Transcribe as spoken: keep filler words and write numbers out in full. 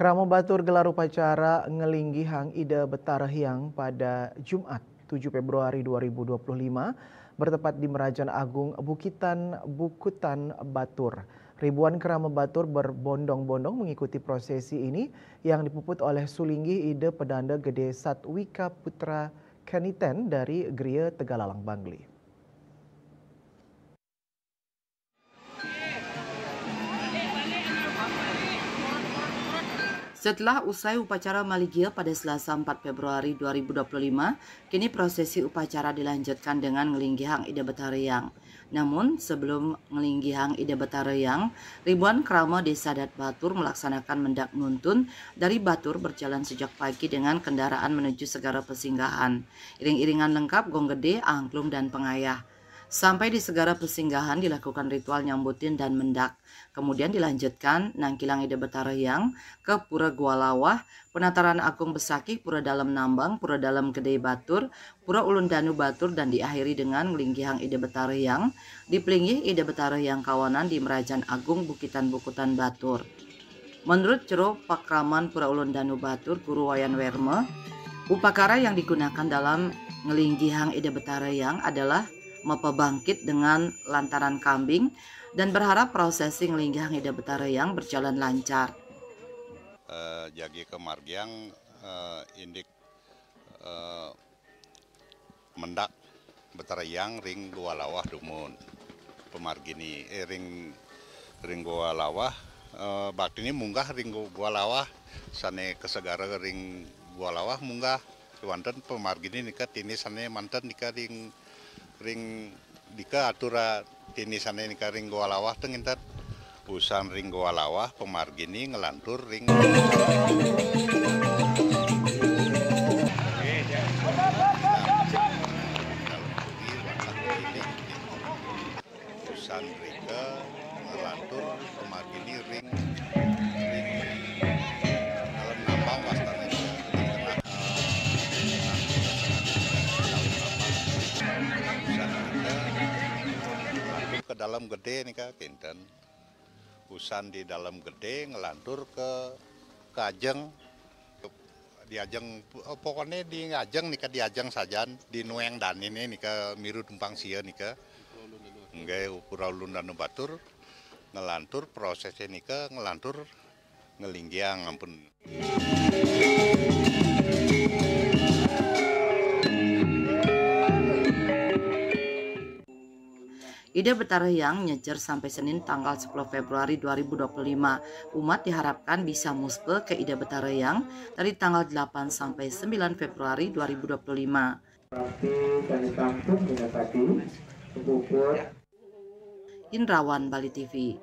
Krama Batur gelar upacara Ngelinggihang Ida Betara Hyang pada Jumat, tujuh Februari dua ribu dua puluh lima, bertempat di Merajan Agung Bukitan Bukutan Batur. Ribuan krama batur berbondong-bondong mengikuti prosesi ini yang dipuput oleh Sulinggih Ida Pedanda Gede Satwika Putra Keniten dari Gria Tegalalang Bangli. Setelah usai upacara Maligia pada Selasa empat Februari dua ribu dua puluh lima, kini prosesi upacara dilanjutkan dengan ngelinggihang Ida Betara Hyang. Namun, sebelum ngelinggihang Ida Betara Hyang, ribuan krama desa adat Batur melaksanakan mendak nuntun dari Batur berjalan sejak pagi dengan kendaraan menuju segara pesinggahan. Iring-iringan lengkap gong gede, angklung, dan pengayah. Sampai di segara pesinggahan dilakukan ritual nyambutin dan mendak. Kemudian dilanjutkan nangkilang Ida Betara Hyang ke Pura Gua Lawah, Penataran Agung Besakih, Pura Dalem Nambang, Pura Dalem Gede Batur, Pura Ulun Danu Batur, dan diakhiri dengan ngelinggihang Ida Betara Hyang, dipelinggih Ida Betara Hyang kawanan di Merajan Agung Bukitan Bukutan Batur. Menurut jero pakraman Pura Ulun Danu Batur, Guru Wayan Werma, upakara yang digunakan dalam ngelinggihang Ida Betara Hyang adalah mapabangkit dengan lantaran kambing dan berharap prosesi ngelinggihang Ida Betara Hyang berjalan lancar. Eh, jagi kamargiang, eh, indik, eh, mendak Betara Hyang ring Gua Lawah dumun. Pamargini, eh, ring, ring Gua Lawah, eh, baktini munggah ring Gu-, Gua Lawah, sane kasegara ring Gua Lawah munggah. Kewanten pamargini nika tini sane manten nika ring, ring dika atura tini sane nika ring Gua Lawah teng inten. Usan ring Gua Lawah pamargini nglantur ring usan rika nglantur pamargini ring, ring Dalem Nambang wastane ring tengah, eh, Dalem Nambang. Usan rika nglantur ke Dalem Gede nika kinten. Usan di Dalem Gede nglantur ke, ke ajeng, di ajeng, eh, pokokne di ajeng nika, di ajeng sajan, di nueng danine nika miru dumpang sia nika. Nggih, Pura Ulun Danu Batur nglantur prosese nika, nglantur ngelinggiang ampun. Ida Betara Hyang nyejer sampai Senin tanggal sepuluh Februari dua ribu dua puluh lima. Umat diharapkan bisa muspe ke Ida Betara Hyang dari tanggal delapan sampai sembilan Februari dua ribu dua puluh lima. Rapi kami tampung dengan tadi, kepuput. Indrawan, Bali T V.